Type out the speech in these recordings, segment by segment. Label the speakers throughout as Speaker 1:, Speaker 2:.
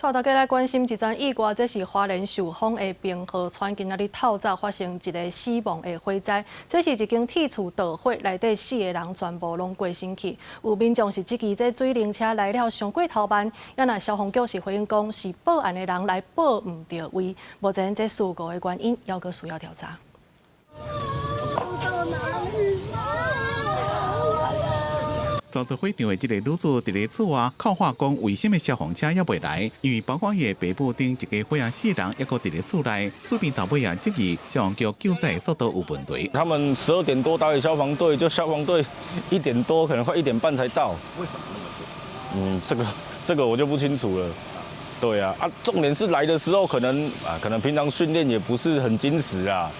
Speaker 1: 帶大家來關心一樁意外，這是花蓮壽豐的平和村，今仔日透早發生一个死亡的火災。這是一間鐵厝著火，內底四个人全部攏過身去。有民眾是質疑這水龍車來了傷過頭慢，啊若消防局是回應講是報案的人來報毋著位。目前這事故的原因猶閣需要調查。
Speaker 2: 到哪裡？
Speaker 3: 遭到火場的這个女子佇咧厝外哭喊講，為啥物消防車猶未來？因為包括伊的爸母等一家伙仔四人，猶閣佇咧厝內。厝邊頭尾也質疑消防局救災速度有問題。
Speaker 4: 他們12點多打給消防隊，就消防隊1點多，可能快1點半才到。
Speaker 5: 為什麼那麼久？
Speaker 4: 嗯，這個我就不清楚了。對啊，啊，重點是來的時候可能啊，可能平常訓練也不是很精實啊。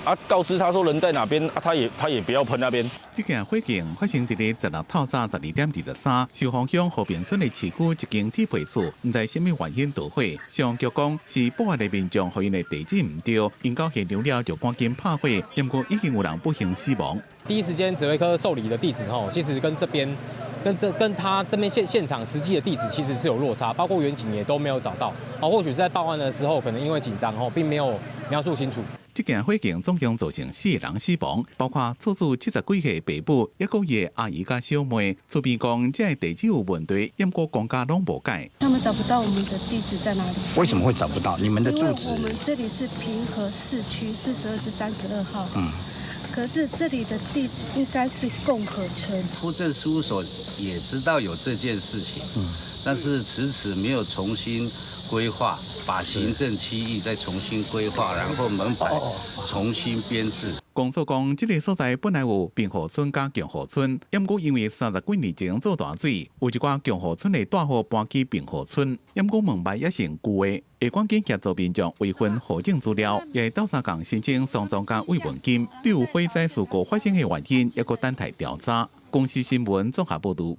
Speaker 4: 啊，告知他說人在哪邊，啊，他也不要噴那邊。
Speaker 3: 這件火警發生佇咧16透早12點23，壽豐鄉和平村的市區一間鐵皮厝，毋知啥物原因著火。消防局講是報案的民眾予𪜶的地址毋對，𪜶到現場了就趕緊拍火，毋過已經有人不幸死亡。
Speaker 6: 第一時間指揮科受理的地址吼，其實跟這邊跟這跟他這邊現場實際的地址其實是有落差，包括員警也都沒有找到。啊，或許是在報案的時候，可能因為緊張吼，並沒有描述清楚。
Speaker 3: 這件火警總共造成四个人死亡，包括厝主70幾歲爸母，抑閣伊的阿姨佮小妹。厝邊講這个地址有問題，毋過講甲攏無改。
Speaker 2: 他們找不到我們的地址在哪裡？
Speaker 5: 為什麼會找不到？你們的住址？
Speaker 2: 我們這裡是平和市區42之32號。可是這裡的地址應該是共和村。
Speaker 7: 戶政事務所也知道有這件事情，但是遲遲沒有重新規劃，把行政區域再重新規劃，然後門牌重新編製。
Speaker 3: 公所講，這个所在本來有平和村佮共和村，毋過因為30幾年前做大水，有一寡共和村的大戶搬去平和村，毋過門牌也是舊的，會趕緊協助民眾維分戶政資料，也會鬥相共申請喪葬佮慰問金。對有火災事故發生的原因，猶閣等待調查。公視新聞綜合報導。